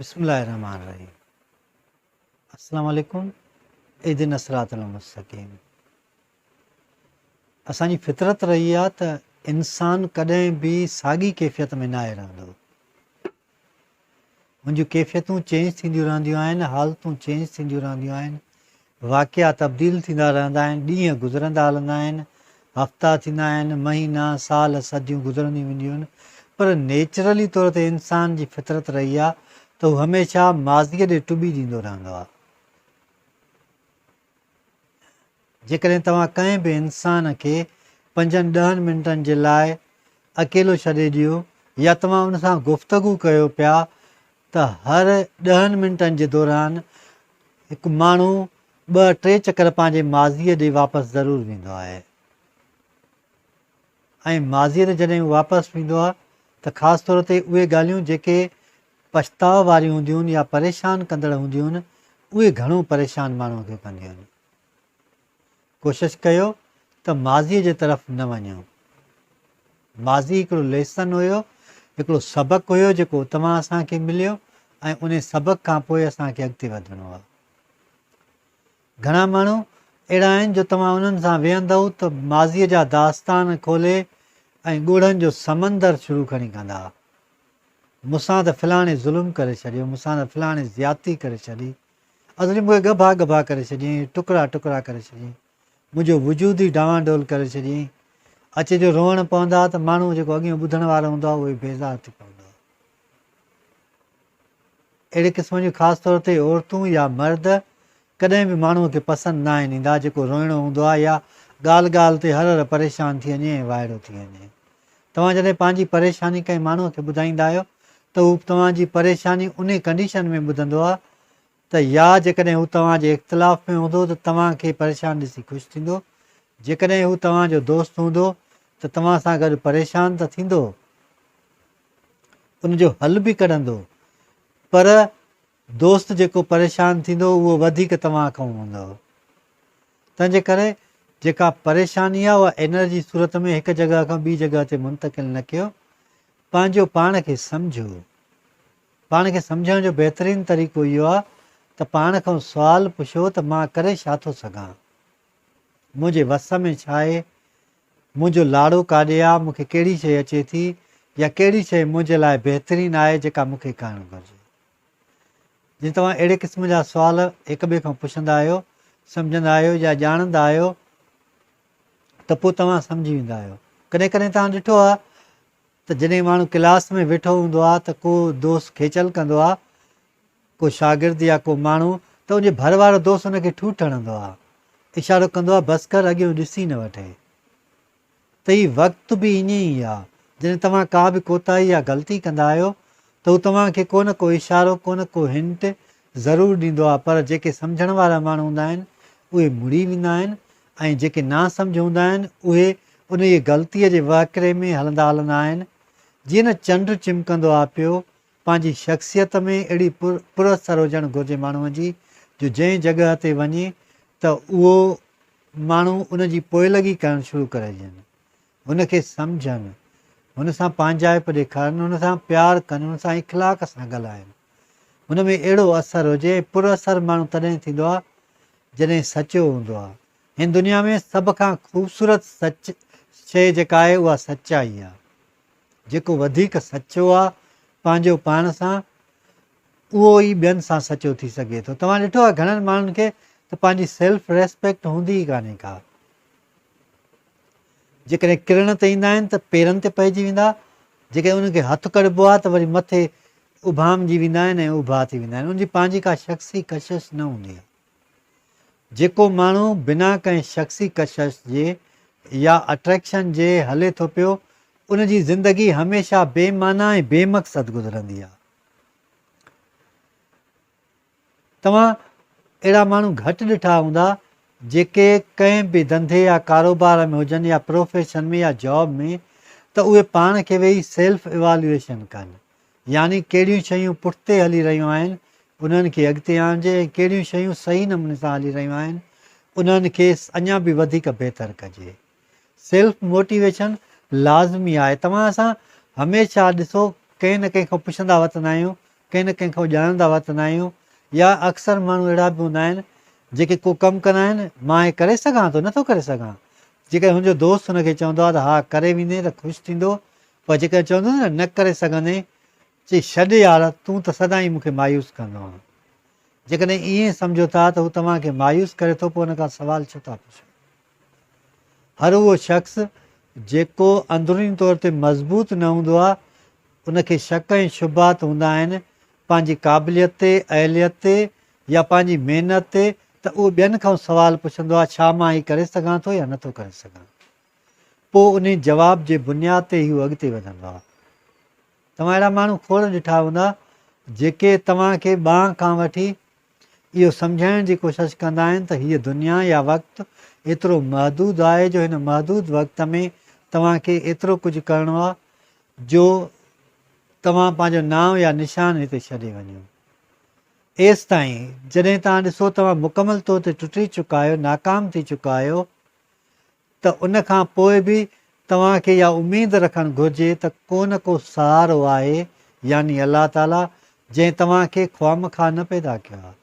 بسم الله الرحمن الرحيم السلام عليڪم اهدنا الصراط المستقيم اسان جي فطرت رهي آ ته انسان ڪڏهن به ساڳي ڪيفيت ۾ ناهي رهندو هن جون ڪيفيتون چينج ٿينديون رهنديون آهن، حالتون چينج ٿينديون رهنديون آهن، واقعا تبديل ٿيندا رهندا آهن، ڏينهن گذرندا هلندا آهن، هفتا ٿيندا آهن، مهينا، سال، صديون گذرنديون وينديون آهن پر نيچرلي طور تي انسان جي فطرت رهي آهي ته هو هميشه ماضيء ڏي ٽٻي ڏيندو رهندو آهي. جيڪڏهن توهان ڪنهن به انسان کي پنجن ڏهن منٽن جي لاء اڪيلو ڇڏي ڏيو يا توهان ان سان گفتگو ڪيو پيا ته هر ڏهن منٽن جي دوران هڪ ماڻهو ٻه ٽي چڪر پنهنجي ماضيء ڏي واپس ضرور ويندو آهي ۽ ماضيء ڏي جڏهن هو واپس ويندو آهي ته خاص طور تي اهي ڳالهيون جيڪي پڇتاء واريون هونديون آهن يا پريشان ڪندڙ هونديون آهن اهي گهڻو پريشان ماڻهوء کي ڪنديون آهن. ڪوشش ڪيو ته ماضيء جي طرف نه وڃو. ماضي هڪڙو ليسن هيو، هڪڙو سبق هيو جيڪو اتمان اسان کي مليو ۽ انهي سبق کان پوء اسان کي اڳتي وڌڻو آهي. گهڻا ماڻهو اهڙا آهن جو توهان انهن سان ويهندؤ ته ماضيء جا داستان کولي ۽ ڳوڙهن جو سمندر شروع کڻي ڪندا. مون سان ته فلاڻي ظلم ڪري ڇڏيو، مون سان ته فلاڻي زيادتي ڪري ڇڏي، اصلي مون کي ڳڀا ڳڀا ڪري ڇڏيائين، ٽڪرا ٽڪرا ڪري ڇڏيائين، منهنجو وجود ئي ڊانوانڊول ڪري ڇڏيائين. اچي جو روئڻ پوندا ته ماڻهو جيڪو اڳيون ٻڌڻ وارو هوندو آهي اهو ئي بيزار ٿي پوندو آهي. اهڙي قسم جون خاص طور تي عورتون يا مرد ڪڏهن به ماڻهوء کي پسند ناهن ايندا جيڪو روئڻو هوندو آهي يا ڳالهه ڳالهه تي هر هر پريشان ٿي وڃي ۽ وائڙو ٿي وڃي. توهان جڏهن پنهنجي پريشاني ڪنهن ماڻهوء کي ٻڌائيندا آهيو ته هو توهان جي پريشاني انهي ڪنڊيشن ۾ ٻڌندو آهي ته يا جيڪڏهن هو توهان جي اختلاف ۾ هوندو ته توهان کي پريشان ڏسي خوش ٿيندو، جيڪڏهن هو توهان جو دوست هوندو ته توهان سان گڏ پريشان ته ٿيندو، ان جو حل به ڪڍندو پر دوست جيڪو پريشان ٿيندو اهو وڌيڪ توهان کان هوندو. تنهن جي ڪري جيڪا پريشاني آهي اها انرجي صورت ۾ هڪ جڳهه کان ٻي جڳهه تي منتقل نه ڪيو. پنهنجو پاڻ کي سمجهو. پاڻ کي سمجهڻ جو بهترين طريقو اهو آهي ته پاڻ کان سوال پڇو ته مان ڪري ڇا ٿو سگهان؟ منهنجي وس ۾ ڇا آهي؟ منهنجو لاڙو ڪاڏي آ، مون کي ڪهڙي شيء اچي ٿي يا ڪهڙي شيء منهنجي لاء بهترين آهي جيڪا مون کي ڪرڻ گهرجي. جي توهان اهڙي قسم جا سوال هڪ ٻئي کان پڇندا آهيو، سمجهندا آهيو يا ڄاڻندا آهيو ته پوء توهان سمجهي ويندا آهيو. ڪڏهن ڪڏهن توهان ڏٺو آهي ته جڏهن ماڻهو ڪلاس ۾ ويٺو هوندو آهي ته ڪو دوست کيچل ڪندو آهي، ڪو شاگرد يا ڪو ماڻهو ته ان جي ڀر وارو دوست ان کي ٺوٺ هڻندو آهي، اشارو ڪندو آهي بس ڪر اڳيون ڏسي نه وٺي. ته هي وقت به ائين ئي آ، جڏهن توهان ڪا به ڪوتاهي يا غلطي ڪندا آهيو ته هو توهان کي ڪو نه ڪو اشارو، ڪو نه ڪو هنٽ ضرور ڏيندو آ، پر جيڪي سمجهڻ وارا ماڻهو هوندا آهن اهي مڙي ويندا آهن ۽ جيڪي ناسمجهه هوندا آهن اهي انهيء غلطيء جي وهڪري ۾ هلندا هلندا آهن، جيئن نه چنڊ چمڪندو آ پيو، پنهنجي شخصيت ۾ اهڙي پر اثر هجڻ گهرجي ماڻهوء جي جو جنهن جڳهه تي وڃي ته اهو ماڻهو ان جي پوئلڳي ڪرڻ شروع ڪري ڏين، هن کي سمجهن، هن سان پنهنجائپ ڏيکارن، هن سان پيار ڪن، هن سان اخلاق سان ڳالهائن. هن ۾ اهڙو اثر هجي ۽ پر اثر ماڻهو تڏهن ٿيندو آهي جڏهن سچو هوندو آهي. هن دنيا ۾ سڀ کان خوبصورت سچ شيء جيڪا آهي اها سچائي آهي. جيڪو وڌيڪ سچو آ پنهنجو پاڻ سان اهو ئي ٻين سان سچو ٿي سگهي ٿو. توهان ڏٺو آ گهڻن ماڻهن کي ته پنهنجي سيلف ريسپيڪٽ هوندي ئي ڪانهي ڪا. جيڪڏهن ڪرڻ تي ايندا آهن ته پيرن تي پئجي ويندا، جيڪڏهن انهن کي هٿ ڪڍبو آ ته وري مٿي اڀامجي ويندا آهن ۽ اڀا ٿي ويندا آهن. انهن جي پنهنجي ڪا شخصي ڪشش نه هوندي آ. جيڪو ماڻهو بنا ڪنهن شخصي ڪشش جي يا اٽريڪشن جي هلي ٿو پيو، ان جي زندگي هميشه بي معنيٰ ۽ بي مقصد گذرندي آهي. توهان اهڙا ماڻهو گهٽ ڏٺا هوندا، جيڪي ڪنهن به ڌنڌي يا ڪاروبار ۾ هجن يا پروفيشن ۾ يا جاب ۾ ته اهي پاڻ کي ويهي سيلف ايواليوئيشن ڪن. يعني ڪهڙيون شيون پٺتي هلي رهيون آهن انهن کي اڳتي آڻجي ۽ ڪهڙيون شيون صحيح نموني سان هلي رهيون آهن انهن کي اڃا به وڌيڪ بهتر ڪجي. سيلف موٽيويشن لازمي آهي. توهان اسان هميشه ڏسو ڪنهن نه ڪنهن کان پڇندا وتندا آهيون ڪنهن نه ڪنهن کان ڄاڻندا وتندا آهيون يا اڪثر ماڻهو اهڙا به هوندا آهن جيڪي ڪو ڪم ڪندا آهن، مان هي ڪري سگهان ٿو، نٿو ڪري سگهان. جيڪڏهن هن جو دوست هن کي چوندو آهي ته ها ڪري ويندين ته خوش ٿيندو پر جيڪڏهن چوندس نه نه ڪري سگهندين، چئي ڇڏ يار تون ته سدائين مون کي مايوس ڪندو آهين. جيڪڏهن ائين سمجهو ٿا ته هو توهان کي مايوس ڪري ٿو پوء ان کان سوال ڇو ٿا پڇو؟ هر اهو شخص جيڪو اندروني طور تي مضبوط نه هوندو آهي ان کي شڪ ۽ شبهات هوندا آهن پنهنجي قابليت تي، اهليت تي يا پنهنجي محنت تي ته اهو ٻين کان سوال پڇندو آهي ڇا مان هي ڪري سگهان ٿو يا نٿو ڪري سگهان؟ پوء انهي جواب جي بنياد تي هي اڳتي وڌندو آهي. توهان اهڙا ماڻهو کوڙ ڏٺا هوندا جيڪي توهان کي ٻانهن کان وٺي اهو سمجهائڻ جي ڪوشش ڪندا آهن ته هيء دنيا يا وقت ايترو محدود آهي جو هن محدود وقت ۾ توهان کي ايترو ڪجهه ڪرڻو آهي جو توهان پنهنجو نانء يا نشان هتي ڇڏي وڃو. ايستائين جڏهن توهان ڏسو توهان مڪمل طور تي ٽٽي چڪا آهيو، ناڪام ٿي چڪا آهيو ته ان کان پوء به توهان کي اها اميد رکڻ گهرجي ته ڪو نه ڪو سهارو آهي يعني الله تعاليٰ جنهن توهان کي خوامخواه نه پيدا ڪيو آهي.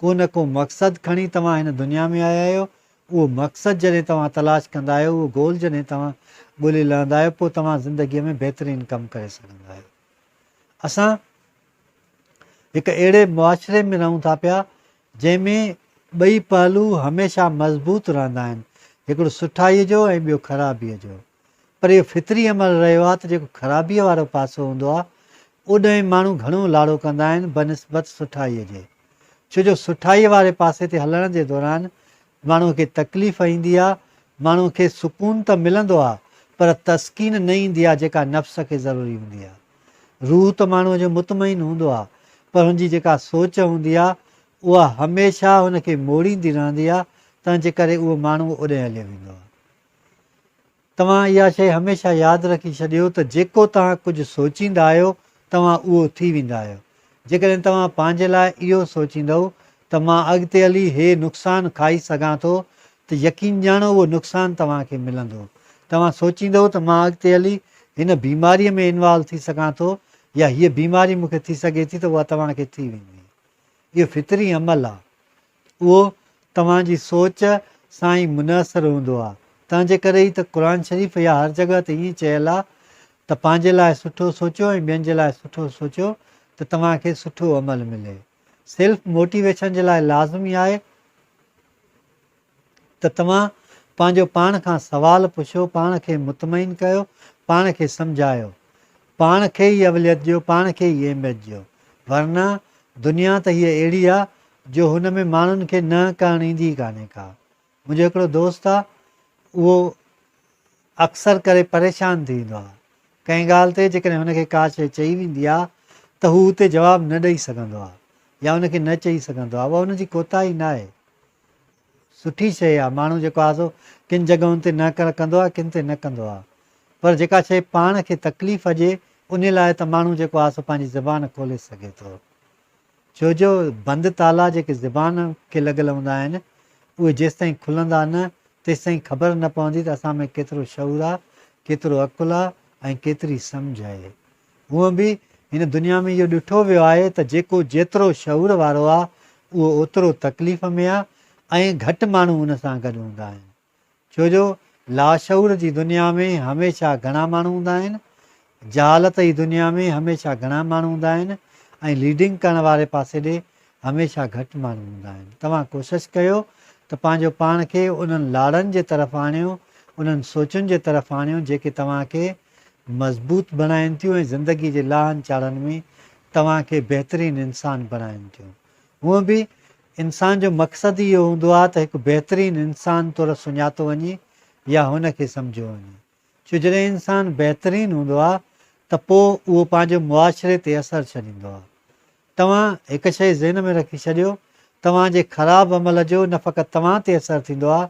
ڪو نه ڪو مقصد کڻي توهان هن دنيا ۾ آيا آهيو، اهو مقصد جڏهن توهان تلاش ڪندا آهيو، اهو گول جڏهن توهان ڳولي لهندا آهيو پوء توهان زندگيء ۾ بهترين ڪم ڪري سگهندا آهيو. اسان هڪ اهڙي معاشري ۾ رهون ٿا پيا جنهن ۾ ٻئي پهلو هميشه مضبوط رهندا آهن، هڪڙو سٺائيء جو ۽ ٻيو خرابيء جو. پر اهو فطري عمل رهيو آهي ته جيڪو خرابيء وارو پاسو هوندو آهي، اوڏانهن ماڻهو گهڻو لاڙو ڪندا آهن بنسبت سٺائيء جي. ڇو جو سٺائيء واري پاسي تي هلڻ جي دوران ماڻهوء کي تڪليف ايندي آهي، ماڻهوء کي سڪون ته ملندو آهي، پر تسڪين نه ايندي آهي جيڪا نفس کي ضروري هوندي آهي. روح ته ماڻهوء جو مطمئن هوندو آهي، پر هن جي جيڪا سوچ هوندي آهي، اها هميشه هن کي موڙيندي رهندي آهي، تنهن جي ڪري اهو ماڻهو اوڏانهن هليو ويندو آهي. توهان اها شيء هميشه ياد رکي ڇڏيو ته جيڪو توهان ڪجهه سوچيندا آهيو، توهان اهو ٿي ويندا آهيو. جيڪڏهن توهان پنهنجي لاء اهو سوچيندؤ ته مان اڳتي هلي هي نقصان کائي سگهان ٿو ته يقين ڄاڻو اهو نقصان توهان کي ملندو. توهان سوچيندؤ ته مان اڳتي هلي هن بيماريء ۾ انوالو ٿي سگهان ٿو يا هيء بيماري مون کي ٿي سگهي ٿي ته اها توهان کي ٿي ويندي. اهو فطري عمل آهي. اهو توهان جي سوچ سان ئي منحصر هوندو آهي. تنهن جي ڪري ئي ته قرآن شريف يا هر جڳهه تي ائين چيل آهي ته پنهنجي لاء سٺو سوچيو ۽ ٻين جي لاء سٺو سوچيو ته توهان کي سٺو عمل ملي. سيلف موٽيويشن جي لاء لازمي آهي ته توهان پنهنجو پاڻ کان سوال پڇو، پاڻ کي مطمئن ڪيو، پاڻ کي سمجهايو. پاڻ کي ئي اوليت ڏيو، پاڻ کي ئي اهميت ڏيو. ورنه دنيا ته هيء اهڙي آ جو هن ۾ ماڻهن کي ننهن ڪرڻ ايندي ئي ڪانهي ڪا. منهنجو هڪڙو دوست آ، اهو اڪثر ڪري پريشان ٿي ويندو آ. ڪنهن ڳالهه تي جيڪڏهن هن کي ڪا شيء چئي ويندي آ ته هو اتي جواب نه ڏئي سگهندو آ يا ان کي نه چئي سگهندو آ. اها هن جي ڪوتاهي ناهي. سٺي شيء آ. ماڻهو جيڪو آ سو ڪن جڳهن تي نه ڪر ڪندو آ، ڪن تي نه ڪندو آ. پر جيڪا شيء پاڻ کي تڪليف ڏئي، انهي لاء ته ماڻهو جيڪو آ سو پنهنجي زبان کولي سگهي ٿو. ڇو جو بند تالا جيڪي زبان کي لڳل هوندا آهن، اهي جيستائين کلندا نه، تيستائين خبر نه پوندي ته اسان ۾ ڪيترو شعور آ، ڪيترو عقل آ ۽ ڪيتري سمجهه آهي. هونء به هن دنيا ۾ اهو ڏٺو ويو آهي ته جيڪو جيترو شعور وارو آ، اهو اوترو تڪليف ۾ آ ۽ گهٽ ماڻهو ان سان گڏ هوندا آهن. ڇو جو لاشعور جي دنيا ۾ هميشه گهڻا ماڻهو هوندا آهن، جهالت جي دنيا ۾ هميشه گهڻا ماڻهو هوندا آهن ۽ ليڊنگ ڪرڻ واري پاسي ڏي هميشه گهٽ ماڻهو هوندا آهن. توهان ڪوشش ڪيو ته پنهنجو پاڻ کي انهن لاڙن جي طرف آڻيو، انهن سوچن جي طرف آڻيو جيڪي توهان کي مضبوط بڻائين ٿيون ۽ زندگي جي لاهن چاڙهن ۾ توهان کي بهترين انسان بڻائين ٿيون. هونء به انسان جو مقصد ئي اهو هوندو آهي ته هڪ بهترين انسان طور سڃاتو وڃي يا هن کي سمجهيو وڃي. ڇو جڏهن انسان بهترين هوندو آهي ته پوء اهو پنهنجو معاشري تي اثر ڇڏيندو آهي. توهان هڪ شيء ذهن ۾ رکي ڇڏيو، توهان جي خراب عمل جو نه فقط توهان تي اثر ٿيندو آهي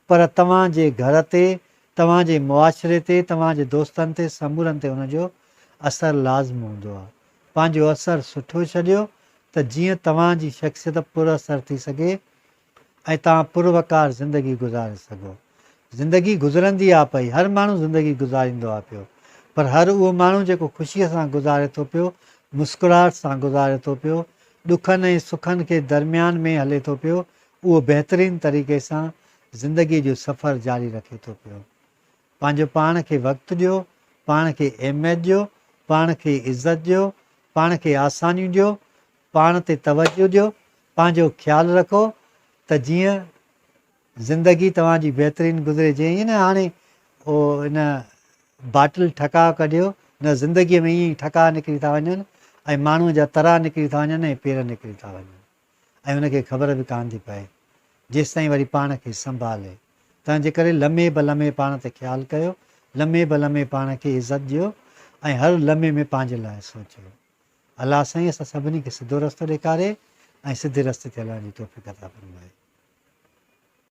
پر توهان جي گهر تي، توهان جي معاشري تي، توهان جي دوستن تي سمورن تي ان جو اثر لازم هوندو آهي. پنهنجو اثر سٺو ڇڏيو ته جيئن توهان جي شخصيت پر اثر ٿي سگهي ۽ توهان پروقار زندگي گذاري سگهو. زندگي گذرندي آ پئي، هر ماڻهو زندگي گذاريندو آ پيو، پر هر اهو ماڻهو جيڪو خوشيء سان گذاري ٿو پيو مسڪراهٽ سان گذاري ٿو پيو، ڏکن ۽ سکن کي درميان ۾ هلي ٿو پيو، اهو بهترين طريقي سان زندگي جو سفر جاري رکي ٿو پيو. پنهنجو پاڻ کي وقت ڏيو، پاڻ کي اهميت ڏيو، پاڻ کي عزت ڏيو، پاڻ کي آسانيون ڏيو، پاڻ تي توجه ڏيو، پنهنجو خيال رکو ته جيئن زندگي توهان جي بهترين گذري جي ائين نه هاڻي او ان باٽل ٺڪاء ڪڍيو نه زندگي ۾ ائين ئي ٺڪاء نڪري ٿا وڃن ۽ ماڻهو جا ترا نڪري ٿا وڃن ۽ پير نڪري ٿا وڃن ۽ ان کي خبر به ڪانه ٿي پئي جيستائين وري پاڻ کي سنڀالي تنهن جي ڪري لمحي به لمحي پاڻ تي خيال ڪيو لمحي به لمحي پاڻ کي عزت ڏيو ۽ هر لمحي ۾ پنهنجي لاء سوچيو الله سائين اسان سڀني کي سڌو رستو ڏيکاري ۽ سڌي رستي تي هلڻ جي توفيق عطا فرمائي.